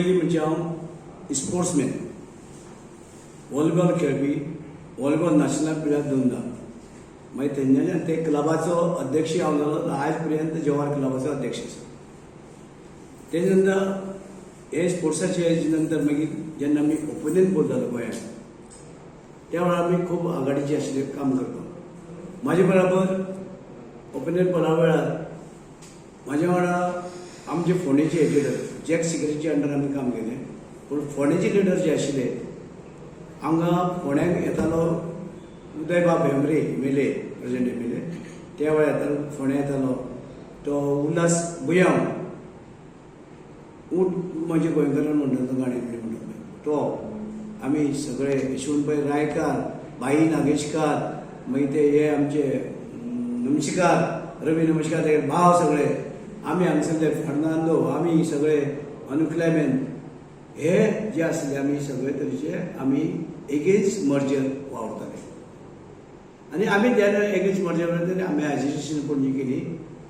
पयलीं म्हणजे हांव स्पोर्ट्समॅन, व्हॉलीबॉल खेळपी. व्हॉलीबॉल नॅशनल प्लेयर दोनदा. मागीर तेंच्यानी ते क्लबाचो अध्यक्ष हांव जालो. आयज पर्यंत जवाहर क्लबाचो अध्यक्ष आसा. तेजे नंतर हे स्पोर्ट्साचे हेजे नंतर मागीर जेन्ना आमी ओपिनियन पोल जालो गोंयांत, त्या वेळार आमी खूब आघाडीचे आशिल्ले काम करपाक. म्हाजे बराबर ओपिनियन पोला वेळार म्हाज्या वांगडा आमचे फोंडेचे लिडर जॅक सिक्रेटरीच्या अंडर आमी काम केलें. पूण फोंडेचे लिडर जे आशिल्ले, हांगा फोंड्यांक येतालो उदयबाब भेंब्रे, MLA, present MLA. त्या वेळार येतालो, फोंड्या येतालो तो उल्हास बुयांव, ऊठ म्हजे गोंयकारान म्हणटा तो गाणें म्हणटा तो. आमी सगळे यशवंत पै रायकार, भाई नागेशकार, मागीर ते हे आमचे नमशीकार, रवी नमशीकार, ते भाव सगळे आमी हांगसरले फर्नांदो, आमी सगळे अनुक्लॅमेन, हे जे आसले आमी सगळे तरेचे आमी एगेन्स्ट मर्जर वावरताले. आनी आमी त्या एगेन्स्ट मर्जर तेन्ना आमी एजिटेशन पणजी केली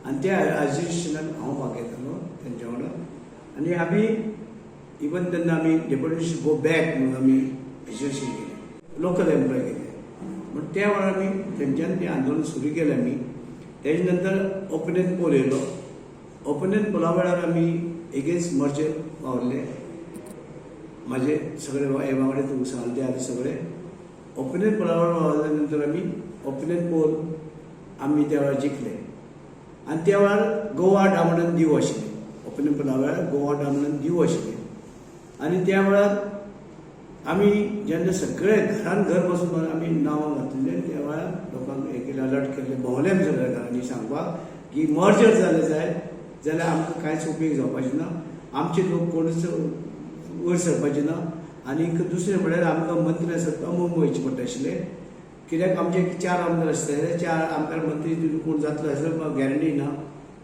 आनी त्या एजिटेशनाक हांव भाग घेतालो तेंच्या वांगडा. आनी आमी इवन तेन्ना आमी डेप्युटी गो बॅक म्हणून आमी एजिटेशन केलें, लोकल एम्प्लॉय केले. म्हण त्या वेळार आमी तेंच्यान तें आंदोलन सुरू केलें आमी. तेजे नंतर ओपिनियन पोल येयलो. ओपिनियन पोला वेळार आमी एगेन्स्ट मर्जर वावरले. म्हाजे सगळे हे वांगडे तुमकां सांगले ते आदी सगळे ओपिनियन पोला वेळार वावरल्या नंतर आमी ओपिनियन पोल आमी त्या वेळार जिखले. आनी त्या वेळार गोवा, डामण आनी दीव आशिल्ले. ओपिनियन पोला वेळार गोवा, डामण आनी दीव आशिल्ले. आनी त्या वेळार आमी जेन्ना सगळे घरान घर बसून आमी नांवां घातलेले, त्या वेळार लोकांक हें केलें, अलर्ट केल्लें, भोंवले आमी सगळ्या घरांनी सांगपाक की मर्जर जालें जायत जाल्यार आमकां कांयच उपयोग जावपाचें ना, आमचे लोक कोणूच वयर सरपाचे ना. आनीक दुसरें म्हळ्यार आमकां मंत्री आसत मुंबय वयचें पडटा आशिल्लें, कित्याक आमचे चार आमदार आसताले. चार आमदार मंत्री कोण जातलो आसलो गॅरंटी ना.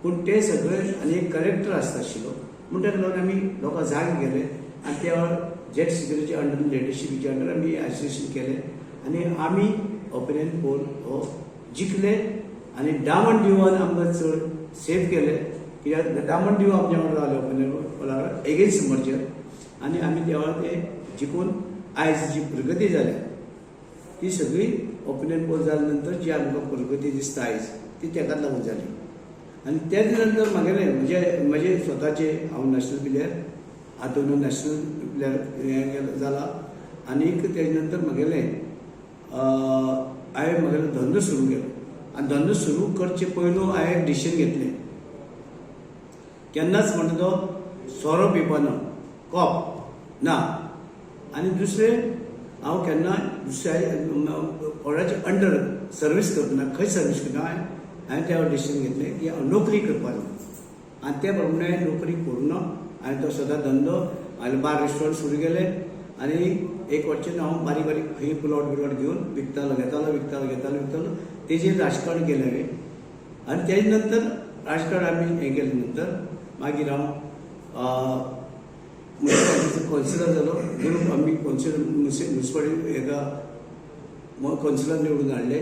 पूण ते सगळे आनी एक कलेक्टर आसता आशिल्लो म्हूण ताका लागून आमी लोकांक जागे केले. आनी त्या वेळार जॅक सिक्रेटरीच्या अंडर, लिडरशिपीच्या अंडर आमी एसोसिएशन केलें आनी आमी ओपिनियन पोल हो जिखले. आनी डामण दिवान आमकां चड सेव केले, कित्याक डामण दीव आमच्या वांगडा रावले ओपिनियन पोलार एगेन्स्ट मर्जर. आनी आमी त्या वेळार ते जिखून आयज जी प्रगती जाल्या ती सगळी ओपिनियन पोल जाल्या नंतर जी आमकां प्रगती दिसता आयज, ती तेकाच लागून जाली. आनी तेज नंतर म्हागेलें म्हणजे म्हजे स्वताचे हांव नॅशनल प्लेयर, आतां नॅशनल प्लेयर हें जाला. आनीक तेजे नंतर म्हागेलें हांवें म्हागेलो धंदो सुरू केलो. आनी धंदो सुरू करचे पयलू हांवें एक डिसिजन घेतलें, केन्नाच म्हणटा तो सोरो पिवपाना, कॉप ना. आनी दुसरें हांव केन्ना दुसऱ्या कोणाचे अंडर सर्वीस करना, खंय सर्वीस करना. हांवें त्या डिसिजन घेतलें की हांव नोकरी करपाक. आनी त्या प्रमाणे हांवें नोकरी करूं ना आनी तो सदां धंदो आनी बार रेस्टॉरंट सुरू केलें. आनी एक वटच्यान हांव बारीक बारीक खंय प्लॉट बिलॉट घेवन विकतालो, घेतालो, विकतालो, घेतालो, विकतालो. तेजेर राजकारण केलें हांवें. आनी तेजे नंतर राजकारण आमी हें केलें नंतर मागीर हांव म्युनिसिपालिटीचो कौन्सिलर जालो. ग्रुप आमी कौन्सिलर, म्युनिसिपालिटी हेका कौन्सिलर निवडून हाडले.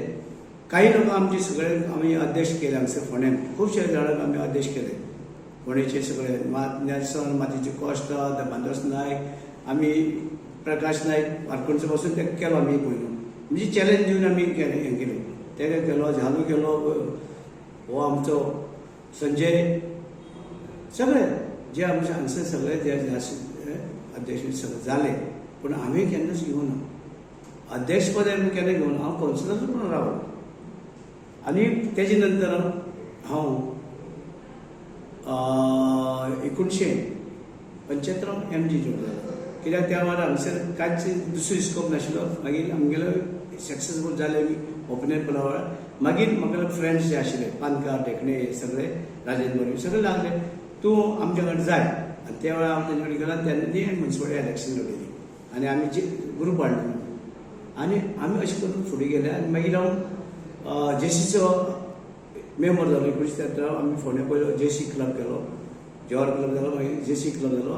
काही लोक आमचे सगळे आमी अध्यक्ष केले. हांगसर फोंड्यान खुबशे जाणांक आमी अध्यक्ष केले फोंडेचे सगळे. नेल्सन मातीचे, कोश्ता, भांदोस नायक, आमी प्रकाश नायक वारकोणचो पासून ते केलो आमी पयलू. म्हणजे चॅलेंज दिवन आमी केलें, हें केलें, तेका केलो, झालू केलो, हो आमचो संजय, सगळे जे आमचे हांगसर सगळे जे आशिल्ले अध्यक्ष सगळे जाले. पूण आमी केन्नाच घेवना अध्यक्षपद, आमी केन्ना घेवना. हांव कौन्सिलर म्हणून रावलो. आनी तेजे नंतर हांव 1975 एमजी जॉयन जालो, कित्याक त्या वेळार हांगसर कांयच दुसरी स्कोप नाशिल्लो. मागीर आमगेलो सक्सेसफूल जाले आमी ओपिनियन पोला वेळार. मागीर म्हागेले फ्रेंड्स जे आशिल्ले, पानकार, ढेकणे, हे सगळे, राजेंद्र बोरवे, सगळे लागले, तूं आमच्या कडेन जाय. आनी त्या वेळार हांव तेंचे कडेन गेलो. तेन्ना ती म्युनिसिपालिटी इलेक्शन लढयली आनी आमी जी ग्रूप हाडलो आनी आमी अशें करून फुडें गेले. आनी मागीर हांव जेसीचो मेंबर जालो. 1973 आमी फोंड्या पयलो जेसी क्लब केलो. जवाहर क्लब जालो, मागीर जेसी क्लब जालो.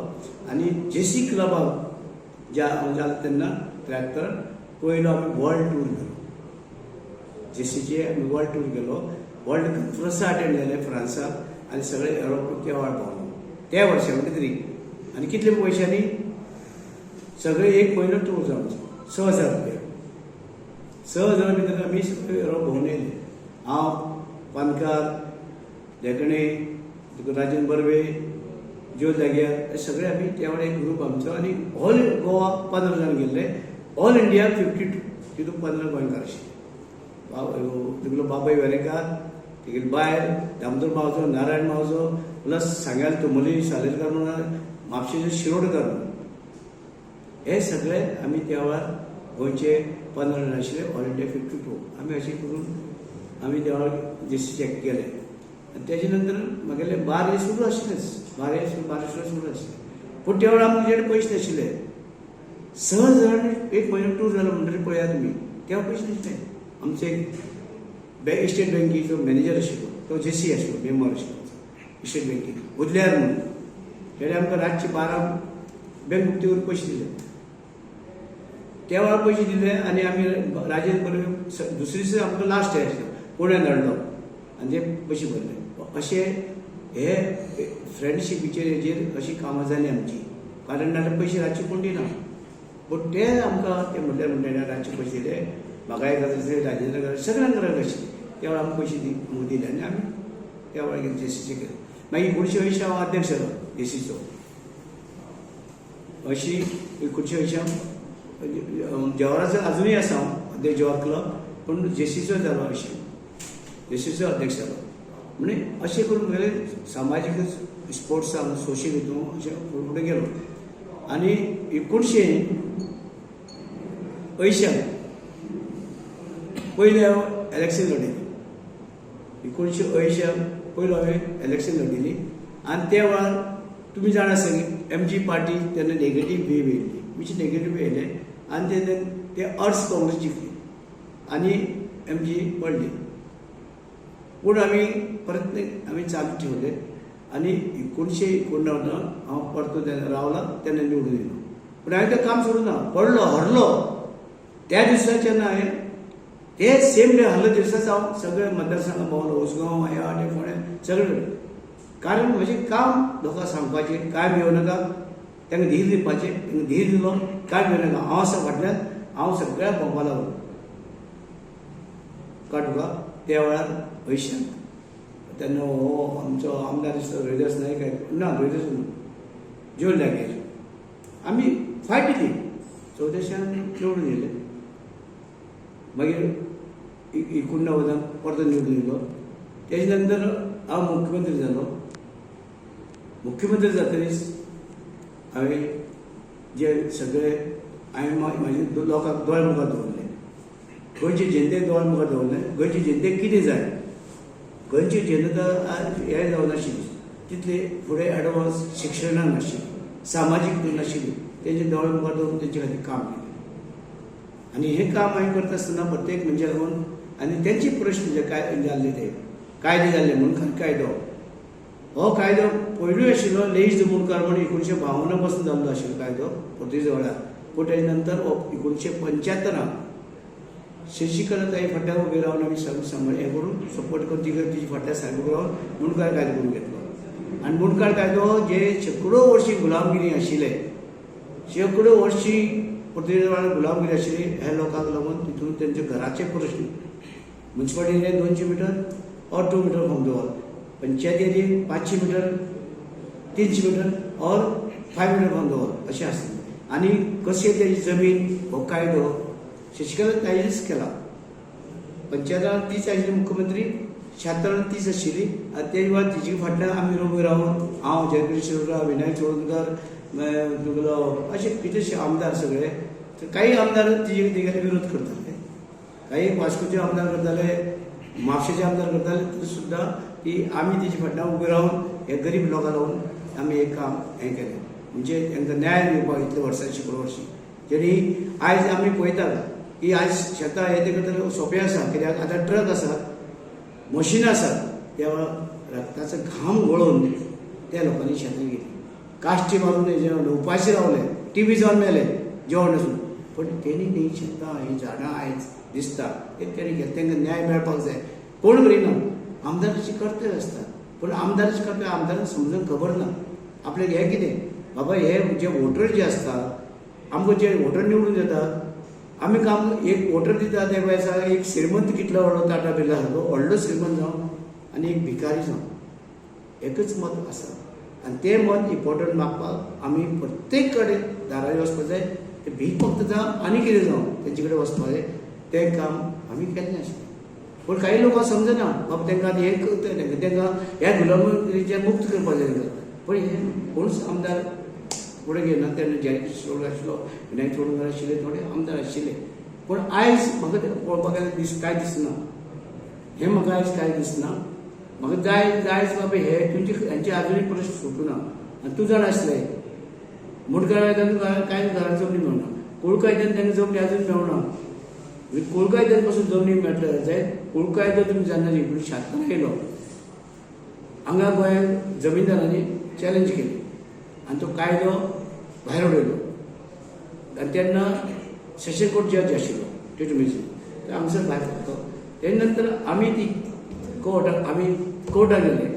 आनी जेसी क्लबाक ज्या हांव जालो तेन्ना 73 पयलो आमी वर्ल्ड टूर केलो. जेसीचे आमी वर्ल्ड टूर केलो, वर्ल्ड कॉन्फरन्सा अटेंड जाले फ्रांसाक आनी सगळे युरोप त्या वेळार पावलो त्या वर्सा 73. आनी कितले पयशांनी सगळे एक म्हयनो टूर जालो आमचो 6,000 रुपया. 6,000 भितर आमी सगळे भोंवून येयले. हांव, पानकार, देखणे, राजन बर्वे, ज्योत जाग्यार, हे सगळे आमी त्या वेळार एक ग्रूप आमचो. आनी ऑल गोवा 15 जाण गेल्ले, ऑल इंडिया 52, तितून 15 गोंयकार आशिल्ले. तुगेलो बाबय वेरेंकार, तेगेली बायल, दामोदर मावजो, नारायण मावजो, प्लस सांग्याल तुमोली सालेलकार म्हणून, म्हापशेचे शिरोडकर म्हणून, हे सगळे आमी त्या वेळार गोंयचे 15 जाण आशिल्ले. ऑल इंडिया 52 आमी अशें करून आमी त्या वेळार जेसीचे गेले. आनी तेजे नंतर म्हागेले बार हे सुरू आशिल्लेच, बार हे बार सुरू आशिल्ले. पूण त्या वेळार आमचे कडेन पयशे नाशिल्ले. 6,000 एक म्हयनो टूर जालो म्हणटकीर पळयात तुमी, तेव्हा पयशे नाशिल्ले. आमचे एक स्टेट बँकेचो मॅनेजर आशिल्लो, तो जेसी आशिल्लो, मेंबर आशिल्लो स्टेट बँकेक, उदल्यार म्हणून, तेणे आमकां रातचे 12 बँक उक्ती करून पयशे दिले. त्या वेळार पयशे दिले आनी आमी राजेंद्र बर्वे दुसरे दिसा आमकां लास्ट डे आशिल्लो, पुण्यान धाडलो आनी ते पयशे भरले. अशे हे फ्रेंडशिपीचेर हेजेर अशी कामां जाली आमची. कारण नाल्यार पयशे रातचे कोण दिना. पूण ते आमकां ते म्हणल्यार म्हणटा रातचे पयशे दिले. म्हाकाय गरज आसली, राजेंद्र गरज, सगळ्यांक गरज आशिल्ली. त्या वेळार आमकां पयशे आमकां दिले आनी आमी त्या वेळार जेसीचे केले. मागीर 1980 हांव अध्यक्ष जालो जेसीचो. अशी 1980 हांव जवाहराचो अजुनूय आसा हांव अध्यक्ष जवाहर क्लब, पूण जेसीचो जालो. अशी जेसीचो अध्यक्ष जालो. म्हणजे अशें करून म्हगेले सामाजीक स्पोर्ट्सान सोशल हितून अशें फुडें गेलो. आनी 1980 पयलें हांव इलेक्शन लढयली. 1980 पयलो हांवें इलेक्शन लढयली आनी त्या वेळार तुमी जाणा आसा की एमजी पार्टी तेन्ना नेगेटीव वेव येयल्ली, म्हणजे नेगेटीव येयले आनी ते अर्स काँग्रेस जिखली आनी एमजी पडली. पूण आमी परत आमी चालू ठेवले आनी 1989 हांव परतो तेन्ना रावला, तेन्ना निवडून येयलो. पूण हांवें तें काम सोडूं ना. पडलो, हरलो त्या दिसाच्यान हांवें ते सेम डे हरले दिसाच हांव सगळे मतदारसंघ भोंवलो, उसगांव, ह्या आनी फोंडें सगळे कडेन. कारण म्हजें काम लोकांक सांगपाचें, काय भिवं नाका, तांकां धीर दिवपाचें. तांकां धीर दिलो, काय भिवं नाका, हांव आसा फाटल्यान. हांव सगळ्या भोंवपा लागलो काडूं तुका. त्या वेळार अंयशांत तेन्ना हो आमचो आमदार दिसता रोहिदास नायक, ना रोहिदास न्हू, जोल नागेश, आमी फायट दिली. चवद्याशान निवडून येयले. मागीर 89 परतो निवडून येयलो. तेजे नंतर हांव मुख्यमंत्री जालो. मुख्यमंत्री जातकीच हांवें जे सगळे हांवें म्हाजे लोकांक दोळे मुखार दवरले, गोंयचे जनतेक दोळे मुखार दवरले. गोंयचे जनतेक कितें जाय, गोंयची जनता हें जावनाशिल्ली, तितले फुडें एडवान्स शिक्षणाक नाशिल्ली, सामाजीक नाशिल्ली. तेंचे दोळे मुखार दवरून तेंचे खातीर काम केलें. आनी हें काम हांवें करता आसतना प्रत्येक मनशाक लागून आनी तेंचे प्रश्न जे काय जाल्ले ते कायदे जाल्ले म्हणून कायदो, हो कायदो पयलूय आशिल्लो. लेईश मुंडकार म्हणून 1952 पासून जाल्लो आशिल्लो कायदो पोर्तुगीज वेळार. पूण तेजे नंतर हो 1975 शशिकला ताई फाटल्यान उबे रावन आमी सांबाळ हें करून सपोर्ट करून तिजे फाटल्यान सारको उबे रावन मुंडकार कायदो करून घेतलो. आनी मुंडकार कायदो जे शेंकडो वर्सी गुलामगिरी आशिल्ले, शेंकडो वर्सी पोर्तुगीज वेळार गुलामगिरी आशिल्ली, ह्या लोकांक लागून तितून तेंचे घराचे प्रश्न, मुन्सिपालिटीने 200 metre or 2 metre from the wall, पंचायतीने 500 metre, 300 metre or 5 metre from the wall अशें आसता. आनी कशें तेजी जमीन, हो कायदो शशिकला ताईच केला. 75 तीच आशिल्ली मुख्यमंत्री, 76 तीच आशिल्ली. आनी तेज वेळार तिजे फाटल्यान आमी उबे रावन, हांव, जयकृष्ण शिरोडकर, विनायक चोडणकर, तुगेलो अशे कितलेशे आमदार सगळे. तर काही आमदार तिजे तिगेले विरोध करताले, काही वास्कोचे आमदार करताले, म्हापशेचे आमदार करताले, तरी सुद्दां की आमी तेजे फाटल्यान उबे रावन हे गरीब लोकां लागून आमी हें काम हें केलें. म्हणजे तांकां न्याय दिवपाक इतले वर्सां, शेंकडो वर्सां जेणी आयज आमी पळयतात की आयज शेतां हें तें करतले सोंपें आसा, कित्याक आतां ट्रक आसात, मशिनां आसात. त्या वेळार रक्ताचो घाम गळोवन त्या लोकांनी शेतां केली. काश्टी मारून हेजे उपाशी रावले, टिबी जावन मेले जेवण नासून. पण तेणी न्ही शेतां हीं झाडां आयज दिसता ते तेणी केलें. तांकां न्याय मेळपाक जाय. कोण करिना. आमदाराचें कर्तव्य आसता, पूण आमदाराचें कर्तव्य आमदारांक समजून खबर ना आपल्याक हें कितें. बाबा हे जे वोटर जे आसता आमकां जे वोटर निवडून येतात आमी काम एक वोटर दिता ते आसा एक श्रीमंत कितलो व्हडलो टाटा बिर्ला सारको व्हडलो श्रीमंत जावं आनी एक भिकारी जावं एकच मत आसा आनी तें मत इम्पोर्टंट मागपाक आमी प्रत्येक कडेन दारांनी वचपाक जाय. ते भीक मागता जावं आनी कितें जावं तेंचे कडेन वचपाक जाय. तें काम आमी केल्लें आशिल्लें. पूण काही लोकांक समजना बाबा तांकां आतां हें करतले तांकां ह्या गुलामगिरीच्यान मुक्त करपाक जाय तांकां. पूण हें कोणूच आमदार फुडें घेना. तेन्ना जॅकी चोडणकर आशिल्लो, विनायक चोडणकर आशिल्ले, थोडे आमदार आशिल्ले. पूण आयज म्हाका तें पळोवपाक गेल्यार दीस कांय दिसना. हें म्हाका आयज कांय दिसना. म्हाका जाय जायज बाबा हे तुमचे हेंचे आजुनूय प्रश्न सुटूना. आनी तूं जाण आसले मुंडकार कांय घरान जमनी मेळना, कुळकायद्यान तांकां जमनी आजून मेळना. कुळकायद्यान पासून जमनी मेळटले जायत. कुळकायदो तुमी जेन्ना 1976 येयलो हांगा गोंयांत जमीनदारांनी चॅलेंज केली आनी तो कायदो भायर उडयलो. आनी तेन्ना सेशन कोर्ट जज आशिल्लो टिटू मिझी ते हांगसर भायर पडलो. तेजे नंतर आमी ती कोर्ट आमी कोर्टाक गेले,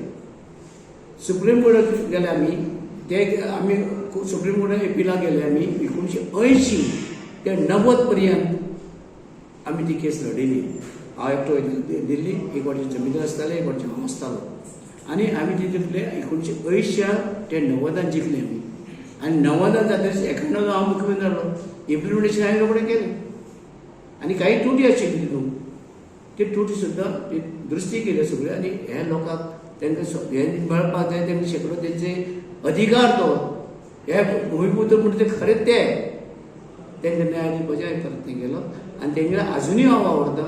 सुप्रीम कोर्टात गेले आमी. ते आमी सुप्रीम कोर्टात एपिलाक गेले आमी. 1980 ते 90 पर्यंत आमी ती केस लढयली. हांव एकटो वयतालो दिल्ली, एक वाटी जमीनदार आसताले, एक वाटी हांव आसतालो आनी आमी ती जिखले. 1980 ते 90 जिखले आमी. आनी 90 जातकीच 91 हांव मुख्यमंत्री जालो. इम्प्लिमेंटेशन हांवें रोखडें केलें आनी काही त्रुटी आशिल्ली तितून ती त्रुटी सुद्दां ती दुरुस्ती केली सगळ्यो. आनी हे लोकांक तांकां हें मेळपाक जाय तेंकां शेकडो तेंचे अधिकार तो हे भुमिपुत्र म्हणटा ते खरें ते तांकां न्याय दिवपाचें हांवें प्रयत्न केलो. आनी तेंगे आजुनूय हांव वावुरता,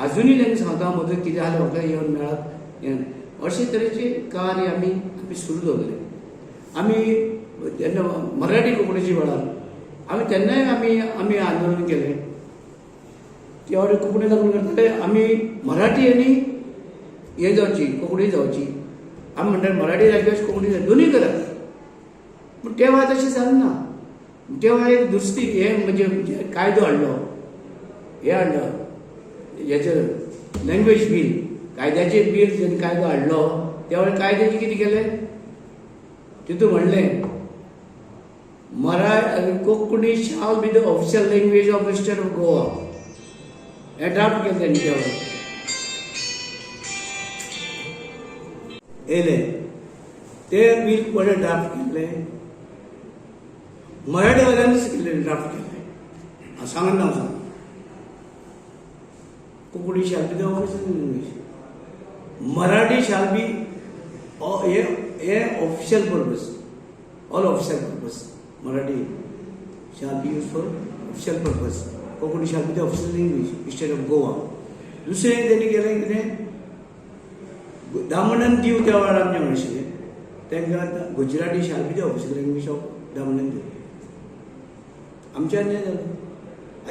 आजुनूय तांकां सांगता म्हजो कितें जालें म्हाका येवन मेळात. हें अशे तरेचे कार्य आमी आमी सुरू दवरलें. आमी जेन्ना मराठी कोंकणीच्या वेळार आमी तेन्नाय आमी आमी आंदोलन केलें. त्या वाटेन कोंकणी लागून करताले आमी मराठी आनी हें जावची कोंकणी जावची. आमी म्हणटाले मराठी जाली कोंकणी जाली दोनूय करात. पूण त्या वेळार तशें जालें ना. त्या वेळार एक दुरुस्ती हे म्हणजे कायदो हाडलो, हे हाडलो हेचो लँग्वेज बील कायद्याचें बील जेन्ना कायदो हाडलो त्या वेळार कायद्याचें कितें केलें तितून म्हणलें Konkani shall be the official language of the state of Goa. हें ड्राफ्ट केलें तेणी त्या वेळार येयलें तें बील कोणें ड्राफ्ट केल्लें मराठीवाल्यांनीच केल्लें ड्राफ्ट केल्लें. हांव सांगना, हांव सांग Konkani shall be the official language, Marathi shall be हे official purpose, all official purpose Marathi shall be use for official purpose, Konkani shall be the official language state of Goa. दुसरें तेणी केलें कितें दामण आनी दीव त्या वेळार आमचें आशिल्लें तांकां Gujarati shall be the official language of Daman आनी दीव. आमचे अन्याय जालो.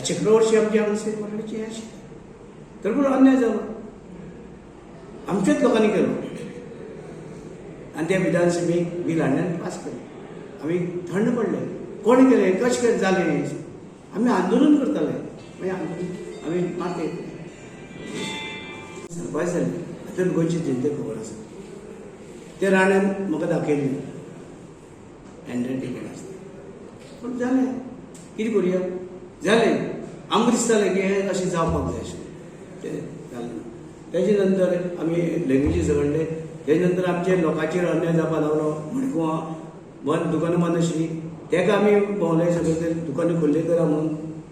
शेंकडो वर्षी आमचे हांगासर मराठीचे हें आशिल्लें तर पूण अन्याय जालो आमच्याच लोकांनी केलो. आनी त्या विधानसभेक बील हाडलें आनी पास केलें. आमी थंड पडले कोणें केलें कशें केलें जालें. आमी आंदोलन करताले मागीर आंदोलन आमी मारते सरप्रायज जालें. आतां गोंयची जनतेक खबर आसा ते राण्यान म्हाका दाखयलें हँड रायटींग केलें आसता. पूण जालें कितें करुया जालें. आमकां दिसतालें की हें अशें जावपाक जाय आशिल्लें तें जालें ना. तेजे नंतर आमी लँग्वेजी झगडले. तेजे नंतर आमचे लोकांचेर अन्याय जावपाक लागलो. मडगांवां बंद दुकानां बंद आशिल्लीं तेका आमी भोंवले सगळे ते दुकानां खुल्ले करा म्हणून.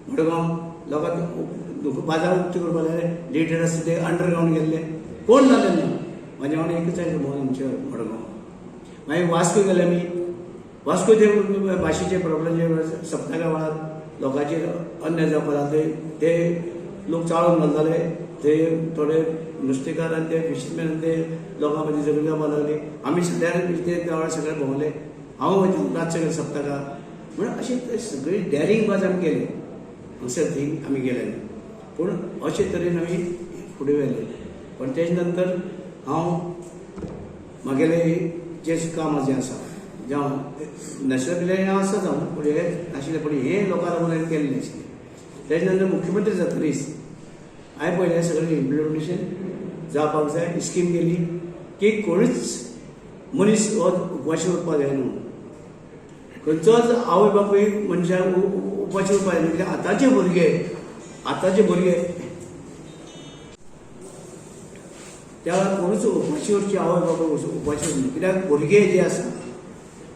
मडगांव लोकांक बाजार उक्ते करपाक लागले. लिडर आसता ते अंडरग्रावंड गेल्ले कोण ना तेन्ना म्हाज्या वांगडा एकूच आयलो भोंवन आमच्या मडगांव. मागीर वास्को गेले आमी. वास्को ते भाशेचे प्रॉब्लम सप्तका वेळार लोकांचेर अन्याय जावपाक लागले. ते लोक चाळून घालताले ते थोडे नुस्तेकार आनी ते फिशरमॅन ते लोकां मदीं झगडी जावपाक लागली. आमी सगळ्या ते त्या वेळार सगळे भोंवले. हांव वयता रातचे गेले सप्तका म्हणून अशें सगळी डॅरिंग बाज आमी केले हांगसर थंय आमी गेले. पूण अशे तरेन आमी फुडें व्हेले. पण तेजे नंतर हांव म्हागेलें जें काम जें आसा जावं नॅशनल प्लेयर हें आसा जावं पूण हें नाशिल्लें पूण हें लोकां लागून हांवें केल्लें आशिल्लें. तेजे नंतर मुख्यमंत्री जातकीच हांवें पळयलें सगळें इम्प्लिमेंटेशन जावपाक जाय. स्कीम केली की कोणूच मनीस हो उपाशी उरपाक जायना म्हणून. खंयचोच आवय बापूय मनशाक उपाशी उरपाक जायना. कित्याक आतांचे भुरगे त्या वेळार कोणूच उपाशी उरची, आवय बापूय उपाशी उरना. कित्याक भुरगे जे आसा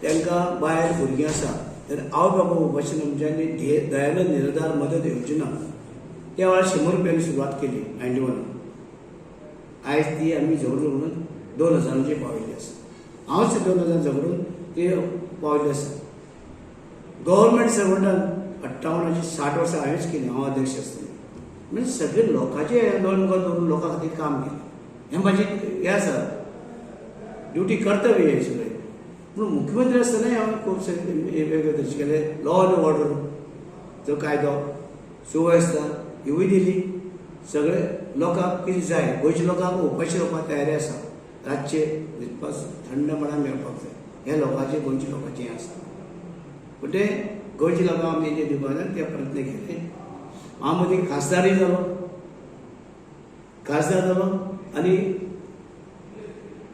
तांकां बायल भुरगीं आसा, तर आवय बापूय उपाशी आमच्यांनी दयानंद निराधार मदत योजना त्या वेळार 100 रुपयांनी सुरवात केली 91. आयज ती आमी झगडून म्हणून 2000ांचेर पावयल्ली आसा. हांवच 2000 झगडून ती पावयल्ली आसा. गव्हर्मेंट सर्वंटान 58ची 60 वर्सां हांवेंच केली, हांव अध्यक्ष आसतना. म्हणजे सगळे लोकांचे दोळे मुखार दवरून लोकां खातीर काम केलें. हें म्हाजें हें आसा, ड्युटी, कर्तव्य हें सगळें. पूण मुख्यमंत्री आसतनाय हांवें खूब वेगवेगळे तरेचे केले. लॉ अँड ऑर्डर जो कायदो सुवेवस्था हिवूय दिली. सगळे लोकांक कितें जाय, गोंयच्या लोकांक उपाशी रावपाक तयारी आसा, रातचे न्हिदपाक थंडपणान मेळपाक जाय, हे लोकांचे, गोंयच्या लोकांचें हें आसा. पूण ते गोंयच्या लोकांक आमी तें दिवपाक जाय ते प्रयत्न केले. हांव मदीं खासदारय जालो. खासदार जालो आनी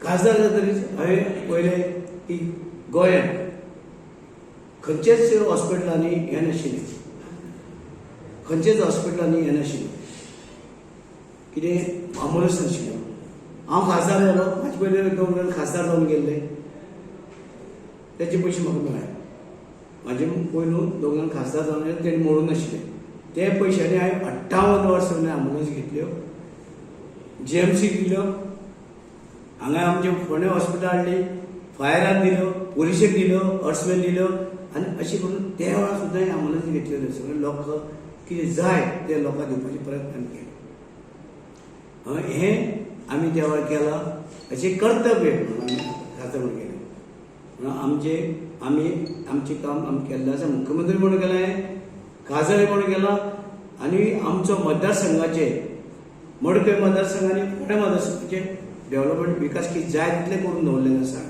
खासदार जातकीच हांवें पळयलें की गोंयांत खंयच्याच हॉस्पिटलांनी हें नाशिल्लें, खंयच्याच हॉस्पिटलांनी हें नाशिल्लें, कितें आंबुलन्स नाशिल्ल्यो. हांव खासदार जालो, म्हाजे पयलीं दोन जाण खासदार जावन गेल्ले, तेचे पयशे म्हाका मेळ्ळे. म्हाजे पयलू दोग जाण खासदार जावन गेले, तेणी मोडूंक नाशिल्ले. ते पयशांनी हांवें 58 वर्सां आंबुलन्स घेतल्यो, जीएमसी दिल्यो, हांगा आमच्या फोंडें हॉस्पिटल हाडली, फायरान दिल्यो, पुलिशेक दिल्यो, हर्समॅन दिल्यो. आनी अशें करून त्या वेळार सुद्दां आंबुलन्स घेतलेल्यो. सगळे लोक कितें जाय ते लोकांक दिवपाचे प्रयत्न आमी केले. हें आमी त्या वेळार केलां, अशें कर्तव्य म्हणून आमी खासदार म्हणून केलें. म्हणून आमचे आमी आमचें काम आमी केल्लें आसा. मुख्यमंत्री म्हणून केलें, खासदार म्हणून केलां आनी आमचो मतदारसंघाचे, मडकय मतदारसंघ आनी फोंडें मतदारसंघाचे डेव्हलपमेंट, विकास कितें जाय तितलें करून दवरलेलें आसा.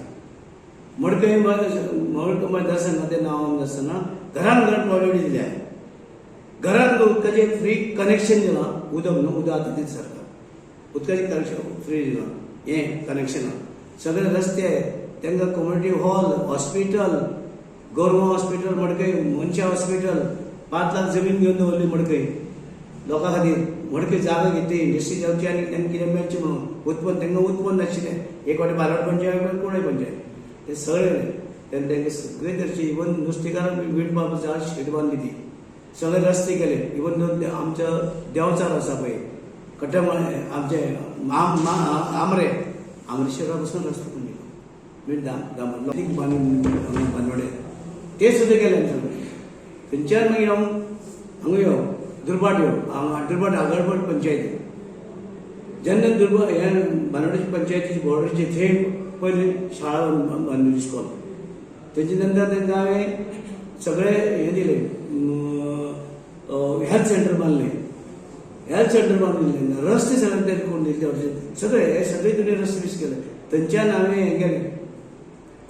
मडकय मडकय मतदारसंघाचें नांव आसतना घरान घर टॉयलेट दिल्या, घरान उदकाचें फ्री कनेक्शन दिलां. उदक न्हू, उदक आतां दिता सरकार, उदकाचें कनेक्शन फ्री दिलां. हें कनेक्शनां, सगळे रस्ते, तांकां कम्युनिटी हॉल, हॉस्पिटल, गोरवां हॉस्पिटल मडकय, मनशां हॉस्पिटल, 5 लाख जमीन घेवन दवरली मडकय लोकां खातीर. मडकय जागा घेतली, इंडस्ट्री जावची आनी तांकां कितें मेळचें म्हणून उत्पन्न. तांकां उत्पन्न नाशिल्लें. एक वाटे बारवाड पंचायत, एक वाटे कुंडय पंचायत, ते सगळे तेन्ना तांकां सगळे तरेचे, इवन नुस्तेकारांक विणपाक जाळ शेड बांदली ती, सगळे रस्ते केले. इवन आमचो देंवचार आसा पळय कट्यामाळ, आमचे आमरे, आमरेश्वरा पसून रस्तो करून दिलो. म्हणजे दाम बांदून बांदोडे ते सुद्दां केले आमी सगळे. थंयच्यान मागीर हांव हांगा यो, दुर्भाट यो, हांगा दुर्भाट आगरबट पंचायती. जेन्ना दुर्भाट हे बांदोडेची पंचायतीची बॉर्डरीचे थंय पयली शाळा बांदली, इस्कॉल. तेजे नंतर तांकां हांवें सगळे हें दिलें, हेल्थ सेंटर बांदलें, हेल्थ सेंटर बांदून दिलें. रस्ते सगळे तांकां करून दिले. त्या सगळे हे सगळे तुमी रस्ते बीस केले. थंयच्यान हांवें हें केलें,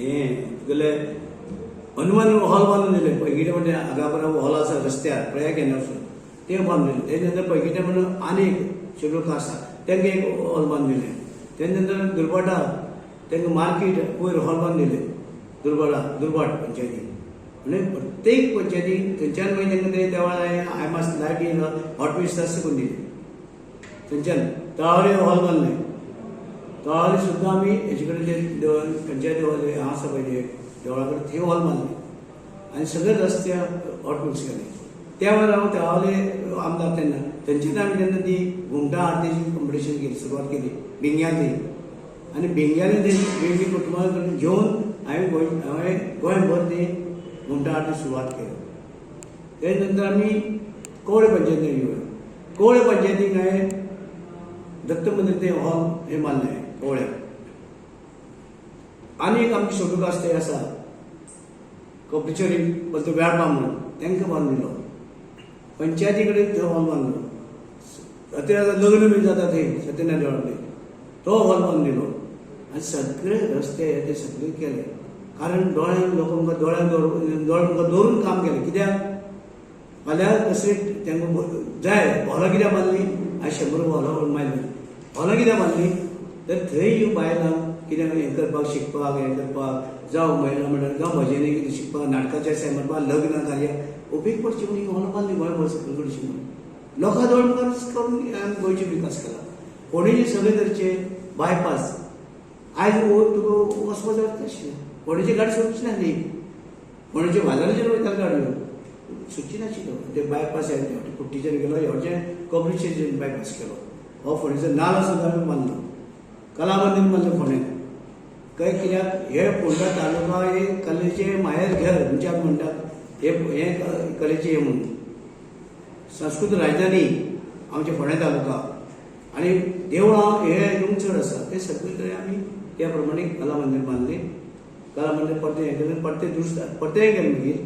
हें तुगेलें हनुमान हॉल बांदून दिलें. पैगीटे म्हणजे आगापरा हॉल आसा रस्त्यार प्रयाग येना, तें बांदून दिलें. तेजे नंतर पैगीटे म्हणून आनी एक शेड्यूल आसा, तांकां एक हॉल बांदून दिलें. तेजे नंतर दुर्भाटा तांकां मार्केट वयर हॉल बांदून दिलें, दुर्भाटा, दुर्भाट पंचायती. म्हणजे प्रत्येक पंचायती. थंयच्यान मागीर तांकां ते त्या वेळार हायमास्ट लायटी, हॉट मिक्स करून दिली. थंयच्यान तळावली हॉल बांदलें. तळावली सुद्दां आमी हेजे कडेन ते देवळ, पंचायत हॉल आसा पळय ते देवळा कडेन, थंय हॉल बांदले आनी सगळे रस्ते हॉट मिक्स केले. त्या वेळार हांव तळावले आमदार तेन्ना. थंयच्यान आमी तेन्ना ती घुमटा आरतीची कॉम्पिटिशन केली, सुरवात केली भिंग्यांतली. आनी भिंग्यांनी ते वेगळी कुटुंबा कडेन घेवन हांवें गोंयभर ती घुमटा आरती सुरवात केली. तेजे नंतर आमी कवळे पंचायतीन येवया. कवळे पंचायतीक हांवें दत्त मंदिर ते हॉल हे बांदलें कवळ्याक. आनी एक आमची शेड्यूल कास्ट आसा कपलेश्वरी पलतो वेळपा म्हणून, तांकां बांदून दिलो. पंचायती कडेन तो हॉल बांदलो. आतां लग्न बी जाता थंय सत्यनारायण देवळा कडेन तो हॉल बांदून दिलो. आनी सगळे रस्ते हे ते सगळे केले, कारण दोळ्यांक लोकां मुखार दोळ्यांक दवरून, दोळे मुखार दवरून काम केलें. कित्याक फाल्यां कसली तांकां जाय. हॉलां कित्याक बांदली? आयज 100 हॉलां मारली. हॉलां कित्याक बांदली तर थंय बायलांक कितें हें करपाक, शिकपाक, हें करपाक, जावं महिला मंडळ, जावं भजनी कितें शिकपाक, नाटकाचे आसा म्हणपाक, लग्न कार्य उपेग पडची म्हणून हॉल बांदली गोंयभर सगळीकडची म्हणून लोकां दोळ मुखार करून हांवें गोंयचो विकास केला. फोंडेचे सगळे तरेचे बायपास आयज तुका वचपा जाय आशिल्लें. फोंडेची गाडी सोडची नासली, फोंडेच्या बाजाराचेर वयताले गाडयो सुटची नाशिल्ल्यो. ते बायपास ह्या कुट्टीचेर गेलो, ह्या कबरीचेर बायपास केलो. हो फोंडेचो नालो सुद्दां आमी बांदलो, कला मंदीर बांदलें फोंड्यान. काय कित्याक हे फोंडा तालुका हे कलेचे माहेर घर म्हणजे आमी म्हणटात हे हे कलेचे हे म्हणून संस्कृत राजधानी आमचे फोंडें तालुका आनी देवळां हे हितून चड आसा. ते सगळे कडेन आमी त्या प्रमाणे कला मंदीर बांदलें. कला मंदीर परतें हें केलें, परतें दुरुस्त परतेंय केलें मागीर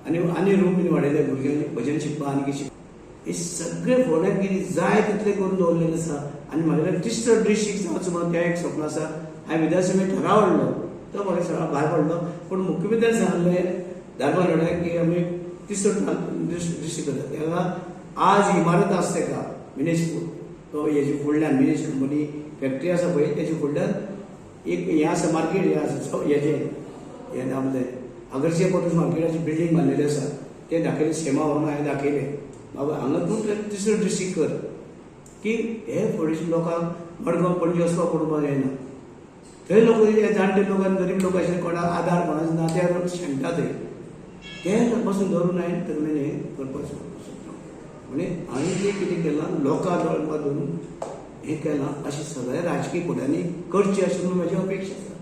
आनी आनी रूम बीन वाडयले भुरग्यांनी भजन शिकपाक आनी कितें शिकपाक. हे सगळे फोंड्यात कितें जाय तितलें करून दवरलेलें आसा. आनी म्हागेलें तिसरो डिस्ट्रिक्ट जावचो म्हणून तें एक स्वप्न आसा. हांवें विधानसभेत ठराव हाडलो, तो म्हाका सगळो भायर पडलो, पूण मुख्यमंत्र्यान सांगलें धारबांदोड्या की आमी तिसरो डिस्ट्रिक्ट करता. तेका आज इमारत आसा तेका मिनेज तो हेजे फुडल्यान मिनेज कंपनी फॅक्टरी आसा पळय, तेजे फुडल्यान एक हें आसा मार्केट, हें आसा हेजें हें आपलें आगरशे पटूस मार्केटाची बिल्डींग बांदलेली आसा. तें दाखयलें, सेमा व्हरून हांवें दाखयलें, बाबा हांगा तूं तिसरो डिस्ट्रिक्ट कर की हे फोंडेच्या लोकांक मडगांव पणजे वचपाक पडपाक जायना. थंय लोक हे जाणटे लोक आनी गरीब लोक आशिल्ले, कोणाक आदार कोणाचो ना, ते लोक शेणटा थंय. ते पासून धरून हांवें तकलेन हें करपाक सोदता. म्हणजे हांवें जें कितें केलां लोकां दोळ मुखार धरून हें केलां. अशें सगळ्या राजकीय फुडाऱ्यांनी करचें अशें म्हणून म्हजी अपेक्षा आसा.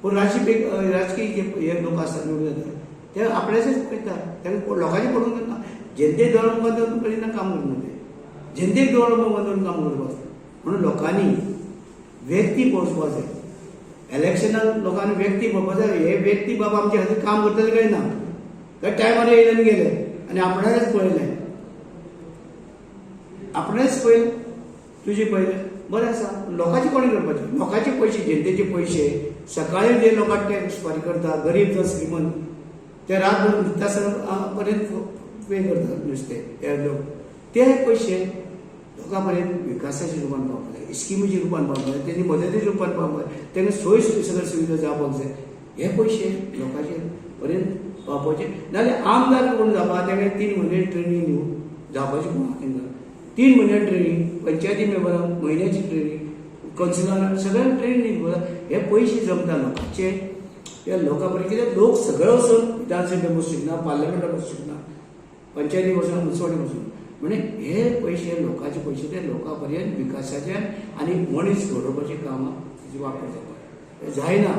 पूण राजकीय राजकीय जे हे लोक आसात निवडून येतात ते आपल्याचेच पळयता, तांकां लोकांचें पडूंक ना. जनतेक दोळो मुखार दवरून पळयना काम करना, ते जनतेक दोळो मुखार दवरून काम करपाक जाय. म्हणून लोकांनी व्यक्ती पळोवपाक जाय. इलेक्शनाक लोकांनी व्यक्ती पळोवपाक जाय. हे व्यक्ती बाबा आमचे खातीर काम करतले काय ना, काय टायमार येयले आनी गेले आनी आपणालेच पळयलें, आपणेच पळयलें, तुजें पळयलें, बरें आसा. लोकांचे कोणें करपाचें? लोकांचे पयशे, जनतेचे पयशे. सकाळी जे लोकांक टॅक्स फारीक करता, गरीब जावं श्रीमंत, ते रातभर न्हिदता पर्यंत पे करतात नुस्तें हे लोक. ते पयशे लोकां पर्यंत विकासाच्या रुपान पावपाक जाय, स्किमीच्या रुपान पावपाक जाय, तेंची मदतीच्या रुपान पावपाक जाय, तांकां सोय सगळे सुविधा जावपाक जाय. हे पयशे लोकांचे पर्यंत पावपाचे. नाजाल्यार आमदार कोण जावपा तेणें 3 म्हयने ट्रेनींग दिवन जावपाचें कोण तांकां 3 म्हयने ट्रेनींग, पंचायती मेंबरांक म्हयन्याची ट्रेनींग, कौन्सिलरांक सगळ्यांक ट्रेनींग दिवपाक. हे पयशे जमता लोकांचे त्या लोकां पर्यंत. कित्याक लोक सगळे वचून विधानसभेक बसूंक शकना, पार्लमेंटाक बसूंक शकना, पंचायती बसून, मुन्सिपालिटी बसून. म्हणजे हे पयशे लोकांचे पयशे ते लोकां पर्यंत विकासाचे आनी मनीस घडोवपाचे कामां तेजी वापर जावपाक जाय. जायना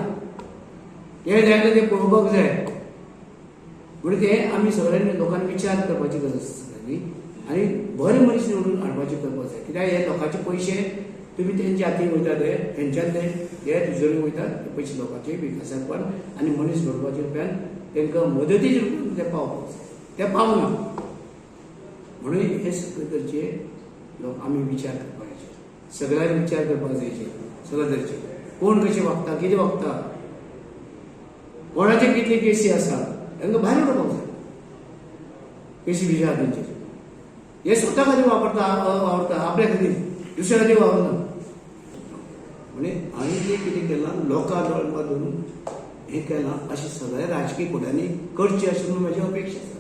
ते जायना ते पळोवपाक जाय. म्हणून ते आमी सगळ्यांनी लोकांनी विचार करपाची गरज आसा सगळ्यांनी आनी बरे मनीस निवडून हाडपाचे करपाक जाय. कित्याक हे लोकांचे पयशे तुमी तेंच्या हातीन वयता, ते तेंच्यान ते हे तिजोरी वयतात. ते पयशे लोकांचे विकासा रुपान आनी मनीस घडोवपाच्या रुपान तांकां मदतीच्या रुपान ते पावपाक जाय, ते पावना. म्हणून हे सगळे तरेचे लोक आमी विचार करपाक जाय, सगळ्यांनी विचार करपाक जाय. सगळे तरेचे कोण कशें वागता, कितें वागता, कोणाचे कितली केसी आसा, तांकां भायर उडोवपाक जाय केसी बिशी आहा तेंचेर. हे स्वता खातीर वापरता, वावरता आपल्या खातीर, दुसऱ्या खातीर वावरना. म्हणजे हांवें जें कितें केलां लोकां दोळ मुखार धरून हें केलां. अशें सगळ्या राजकीय फुडाऱ्यांनी करचें अशें म्हणून म्हजी अपेक्षा आसा.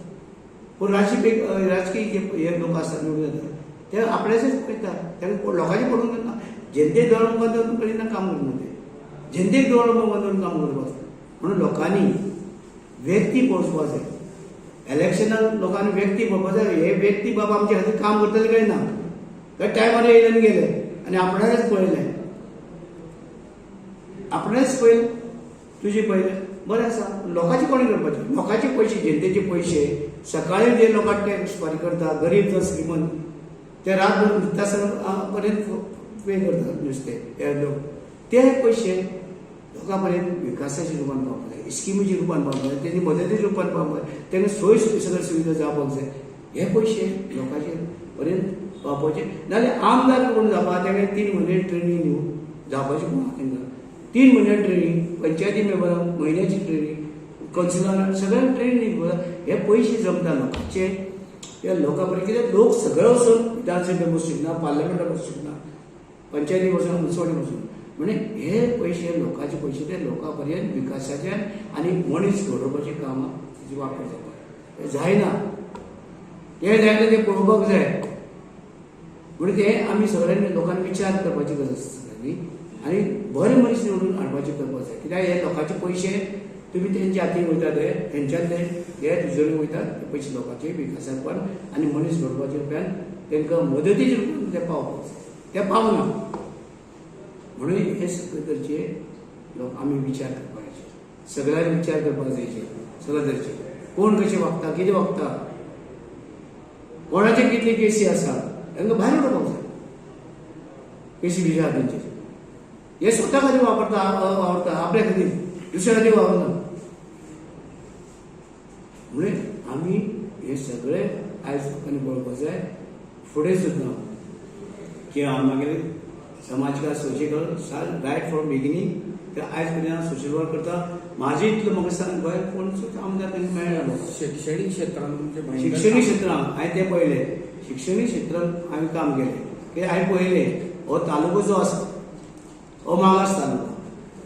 पूण राजकीय राजकीय जे हे लोक आसात निवडून येतात ते आपल्याचेच पळयता, तांकां लोकांचें पडूंक ना. जनतेक दोळ मुखार दवरून पळयना काम करना, ते जनतेक दोळ मुखार दवरून काम करपाक जाय. म्हणून लोकांनी व्यक्ती पळोवपाक जाय. इलेक्शनाक लोकांनी व्यक्ती पळोवपाक जाय. हे व्यक्ती बाबा आमचे खातीर काम करतले काय ना, काय टायमार येयले आनी गेले आनी आपणालेच पळयलें, आपणेच पळयलें, तुजें पळयलें, बरें आसा. लोकांचे कोणें करपाचें? लोकांचे पयशे, जनतेचे पयशे. सकाळी जे लोकांक टॅक्स फारीक करता, गरीब जावं श्रीमंत, ते रातभर न्हिदता पर्यंत पे करतात नुस्तें हे लोक. ते पयशे लोकां पर्यंत विकासाच्या रुपान पावपाक जाय, स्किमीच्या रुपान पावपाक जाय, तेंची मदतीच्या रुपान पावपाक जाय, तांकां सोय सगळे सुविधा जावपाक जाय. हे पयशे लोकांचे पर्यंत पावपाचे. नाजाल्यार आमदार कोण जावपा तेणें 3 म्हयने ट्रेनींग दिवन जावपाचें कोण तांकां 3 म्हयने ट्रेनींग, पंचायती मेंबरांक म्हयन्याची ट्रेनींग, कौन्सिलरांक सगळ्यांक ट्रेनींग दिवपाक. हे पयशे जमता लोकांचे त्या लोकां पर्यंत. कित्याक लोक सगळे वचून विधानसभेक बसूंक शकना, पार्लमेंटाक बसूंक शकना, पंचायती बसून, मुन्सिपालिटी बसून. म्हणजे हे पयशे लोकांचे पयशे ते लोकां पर्यंत विकासाचे आनी मनीस घडोवपाची कामां तेजी वापर जावपाक जाय. जायना ते जायना ते पळोवपाक जाय. म्हणून ते आमी सगळ्यांनी लोकांनी विचार करपाची गरज आसा सगळ्यांनी आनी बरे मनीस निवडून हाडपाचे करपाक जाय. कित्याक हे लोकांचे पयशे तुमी तेंच्या हातीन वयता ते तेंच्यान ते हे तिजोरी वयतात ते पयशे लोकांचे विकासा रुपान आनी मनीस घडोवपाच्या रुपान तांकां मदतीच्या रुपान ते पावपाक जाय, ते पावना. म्हणून हे सगळे तरेचे लोक आमी विचार करपाक जाय, सगळ्यांनी विचार करपाक जाय, सगळे तरेचे कोण कशें वागता, कितें वागता, कोणाचे कितले केसी आसा तांकां भायर उडोवपाक जाय. केसी बिशी आहा तेंचेर हे स्वता खातीर वापरता, वावरता आपल्या खातीर, दुसऱ्या खातीर वावरना. म्हणून आमी हे सगळे आयज लोकांनी पळोवपाक जाय. फुडें सुद्दां की हांव मागीर समाज सोशल रायट फ्रॉम बिगिनींग ते आयज पर्यंत हांव सोशल वर्क करता. म्हाजे इतलो म्हाका सांग गोंयांत कोण सुद्दां आमदार तांकां मेळना लोकांक. शिक्षणीक क्षेत्रांत तुमचे भयंकर शिक्षणीक क्षेत्रांत हांवें तें पळयलें, शिक्षणीक क्षेत्रांत हांवें काम केलें. कित्याक हांवें पळयलें हो तालुको जो आसा हो मागास तालुको,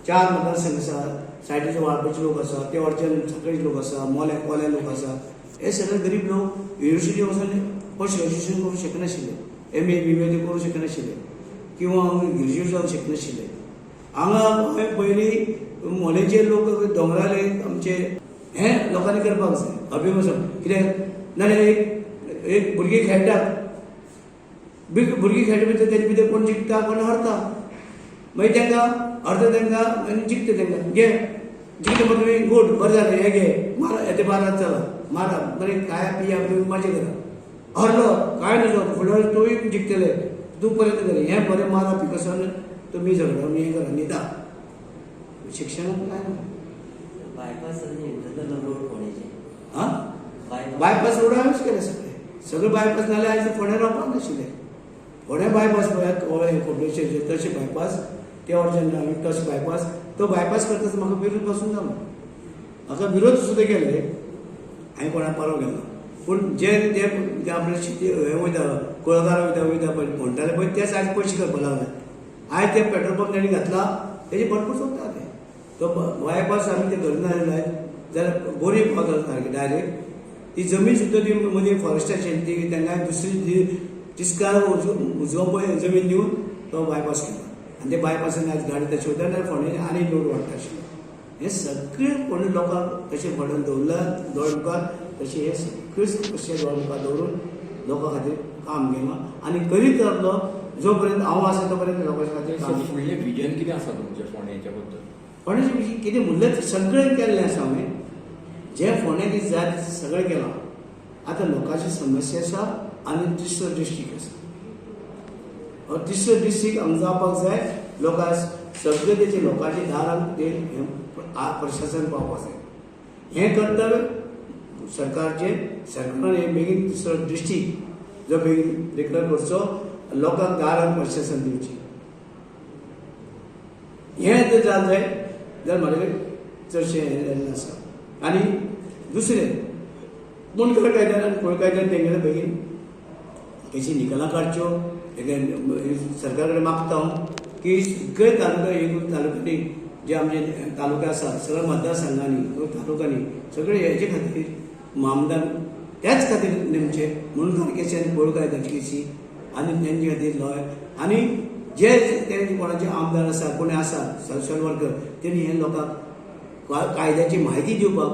4 मतदारसंघ आसा, सायडीचे वाळपयचे लोक आसा, ते वटच्यान साखळीचे लोक आसा, मोले कोले लोक आसा. हे सगळे गरीब लोक युनिवर्सिटी वचून पोस्ट ग्रॅज्युएशन करूंक शकनाशिल्ले, एम ए बी ए ते करूंक शकनाशिल्ले किंवा ग्रॅज्युएट जावंक शकनाशिल्ले. हांगा हांवें पयलीं मोलेचे लोक दोंगराले आमचे हे लोकांनी करपाक जाय अभिमत. कित्याक नाजाल्यार एक एक भुरगीं खेळटात, भुरगीं खेळटा भितर तेजे भितर कोण जिखता कोण हरता, मागीर तांकां हरता तांकां आनी जिखता तांकां घे जिखले म्हणटा तुमी गुड बरें जालें, हे घे मारा ते बारात चला मारा बरें खाया पिया तुमी मजा करा. हरलो कांय नजो फुडल्या वर्सा तुवें जिखतले तूं परत कर हें बरें मारा पिकसान तुमी झगडो हें करा न्हिदा. शिक्षणाक काय ना. बायपास आनी इंटरनल रोड फोंडेचे आं बायपास रोड हांवेंच केले सगळे, सगळे बायपास नाल्यार आयज फोंड्या रावपाक नाशिल्ले. फोंड्या बायपास पळयात खोर्लेचे तशे बायपास ते वटच्यान हांवें तशे बायपास तो बायपास करताच म्हाका विरोध पासून जालो. म्हाका विरोध सुद्दां केले, हांवें कोणाक पारो केलो. पूण जे ते आपले शेती हे वयता कुळागर वयता वयता पळय म्हणटाले पळय तेच आयज पयशे करपाक लागले. आयज ते पेट्रोल पंप ताणी घातला तेजे भरपूर सोदता ते तो बायपास आमी ते करिना जाल्यार बोरी पावता सारकी डायरेक्ट. ती जमीन सुद्दां ती मदीं फॉरेस्टाची ती तांकां दुसरी तिस्कार उजवा पळय जमीन दिवन तो बायपास केला आनी ते बायपासान आयज गाडी तशी वयता आनी फोंडें आनी लोड वाडटा आशिल्लो. हे सगळे फोंडें लोकांक तशें फोंड्यान दवरला दोळे मुखार, तशें हे सगळे समस्या दोळे मुखार दवरून लोकां खातीर काम केलां आनी करीत रावतलो जो पर्यंत हांव आसा तो पर्यंत लोकां खातीर काम. फुडलें विजन कितें आसा तुमचें फोंडेच्या बद्दल? फोंड्याचे विशीं कितें म्हणलें सगळें केल्लें आसा हांवें, जें फोंड्या कितें जाय तें सगळें केलां. आतां लोकांची समस्या आसा आनी तिसरो डिस्ट्रीक्ट आसा, हो तिसरो डिस्ट्रीक्ट हांगा जावपाक जाय. लोकांक सगळे तेचे लोकांच्या दारांत ते प्रशासन पावपाक जाय. हें कर्तव्य सरकारचें, सरकारान हें बेगीन तिसरो डिस्ट्रीक्ट जो बेगीन डिक्लेर करचो, लोकांक दारांत प्रशासन दिवचें. हें जर जालें जायत जाल्यार म्हाजे कडेन चडशें हें जाल्लें आसा. आनी दुसरें मुंडकर कायद्यान आनी कोळ कायद्यान तेंगेले बेगीन तेची निकालां काडच्यो. सरकारा कडेन मागता हांव की सगळे तालुका एक तालुक्यांनी जे आमचे तालुके आसा सगळ्या मतदारसंघांनी तालुक्यांनी सगळे हेजे खातीर आमदार त्याच खातीर नेमचे मुंडकार केसी आनी कोळ कायद्याची केसी आनी तेंचे खातीर लॉयर आनी जे ते कोणाचे आमदार आसा कोणी आसा सोशल वर्कर तेणी हे लोकांक कायद्याची म्हायती दिवपाक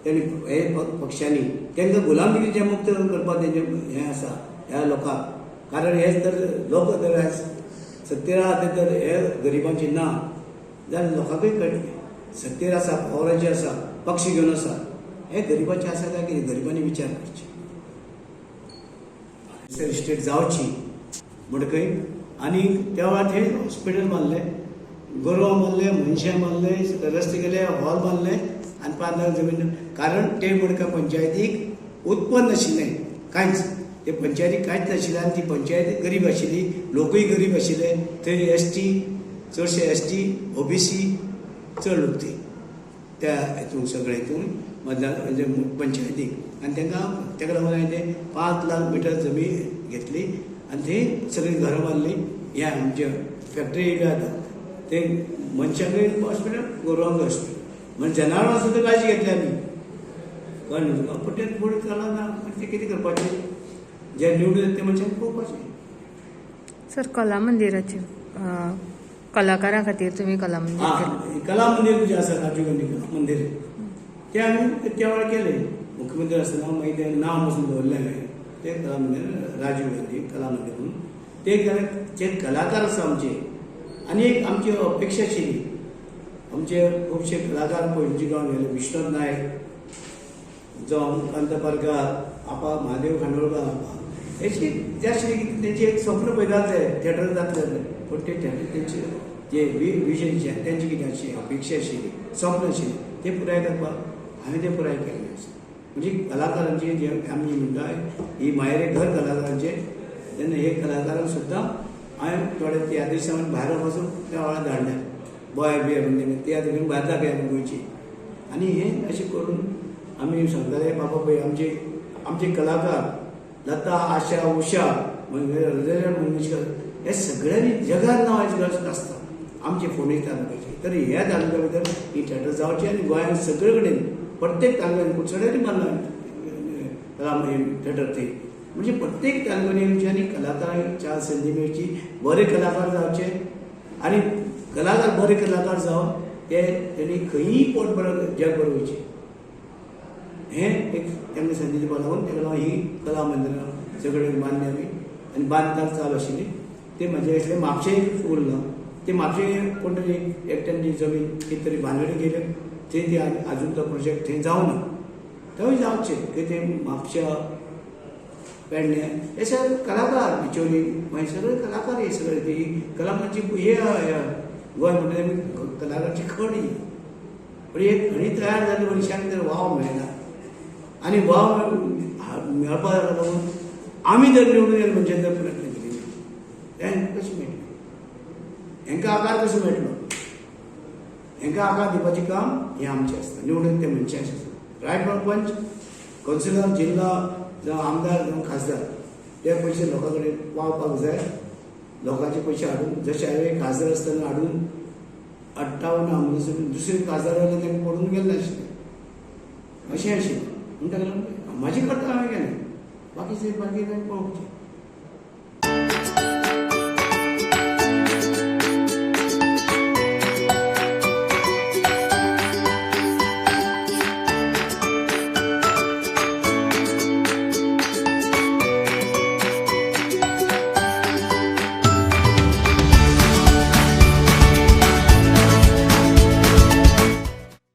तेणी हे पक्षांनी तांकां गुलामगिरीचे मुक्त करपाक तेंचें हें आसा ह्या लोकांक. कारण हे तर लोक तर आयज सत्तेर आहा ते तर हे गरिबांचे ना जाल्यार लोकांकूय कळटलें. सत्तेर आसा, पावराचे आसा, पक्ष घेवन आसा, हे गरिबांचे आसा काय कितें गरिबांनी विचार करचे. इस्टेट जावची म्हणटकय आनी त्या वेळार थंय हॉस्पिटल बांदलें, गोरवां बांदलें, मनशां बांदलें, रस्ते केले, हॉल बांदलें आनी 5 लाख जमीन. कारण ते मडका पंचायतीक उत्पन्न नाशिल्लें कांयच, ते पंचायतीक कांयच नाशिल्लें आनी ती पंचायत गरीब आशिल्ली, लोकूय गरीब आशिल्ले. थंय एस टी चडशे एस टी ओबीसी चड लोक थंय त्या हितून सगळे हितून मतदान म्हणजे पंचायतीक आनी तांकां ताका लागून हांवें ते 5 लाख मिटर जमीन घेतली आनी थंय सगळीं घरां बांदलीं. हें आमचे फॅक्टरी येयल्यो आतां ते मनशांकय हॉस्पिटल, गोरवांकय हॉस्पिटल, म्हणजे जनावरां सुद्दां काळजी घेतली आमी, कळ्ळें न्हू तुका. पूण तें फुडें चलना, आनी तें कितें करपाचें, जे निवडून येता ते मनशांक पळोवपाचें. सर, कला मंदिराची कलाकारां खातीर तुमी कला मंदीर केलें. हा, कला मंदिर जें आसा राजीव गांधी कला मंदिर, तें आमी त्या वेळार केलें. मुख्यमंत्री आसतना मागीर तें नांव पसून दवरलें हांवें तें कला मंदिर, राजीव गांधी कला मंदिर म्हणून. ते केलें. जे कलाकार आसा आमचे, आनी एक आमची अपेक्षा आशिल्ली, आमचे खुबशे कलाकार पणजी गांव गेले, विश्वनाथ नायक जावं कांता पारकार, आपा महादेव खांडोळकार, आपा हेची जे आशिल्ली की तेंचे एक स्वप्न पळयता ते थिएटर जातलें जालें, पूण ते थिएटर तेंचे जे विजन जे तेंचे कितें आशिल्ली अपेक्षा आशिल्ली, स्वप्न आशिल्लें, तें पुराय करपाक हांवें तें पुराय केल्लें आसा. म्हणजे कलाकारांचे जे आमी म्हणटा ही मायरे घर कलाकारांचे, तेन्ना हे कलाकारांक सुद्दां हांवें थोडे तियात्रिस्तां भायर वचून त्या वेळार धाडले, बॉय बियर म्हणून तेणें तियात्र घेवन भायर दाखय आमी गोंयची. आनी हें अशें करून आमी सांगताले, बाबा पळय आमचे आमचे कलाकार लता, आशा, उषा, हृदय मंगेशकर हे सगळ्यांनी जगात नांव आयज गरज आसता आमचे फोंडे तालुक्याचे. तर ह्या तालुक्या भितर ही थिएटर जावची आनी गोंयांत सगळे कडेन प्रत्येक तालुक्यान कुडचड्यार बांदला कला थिएटर, थंय म्हणजे प्रत्येक तालुक्यांनी येवची आनी कलाकारांक चार संदी मेळची, बरे कलाकार जावचे आनी कलाकार बरे कलाकार जावन ते तेणी खंयीय पोट भर जगभर वयचें, हें एक तांकां संदी दिवपाक लागून ताका लागून ही कला मंदिरां सगळे बांदली आमी. आनी बांदकाम चालू आशिल्ली ते म्हजें आसलें म्हापशें उरलां, ते म्हापशें कोण तरी एकट्यान जमीन कितें तरी बांदणी केली, थंय ती आजून तो प्रोजेक्ट थंय जावना, थंय जावचें की ते म्हापश्या, पेडणे हे सगळे कलाकार, बिचोली मागीर सगळे कलाकार, हे सगळे ती कलाकारांची हे गोंय म्हणटा आमी कलाकारांची खण ही, पण एक खणी तयार जाली मनशाक तर वाव मेळना, आनी वाव मेळपाक लागून आमी जर निवडून येयले मनशान जर प्रयत्न केले तें कशें मेळटलें, हेंकां आकार कसो मेळटलो, हेंकां आकार दिवपाचें काम हें आमचें आसता, निवडून ते मनशांचें आसता. रायट पंच, कौन्सिलर, जिल्ला जावं आमदार जावं खासदार, ते पयशे लोकां कडेन पावपाक जाय, लोकांचे पयशे हाडून, जशे हांवें खासदार आसतना हाडून 58 दुसरे खासदार जाल्यार तांकां पडून गेल्लें आशिल्लें, अशें आशिल्लें. म्हूण ताका लागून म्हाजें कर्तव्य हांवें केलें, बाकीचें बाकी पळोवचें.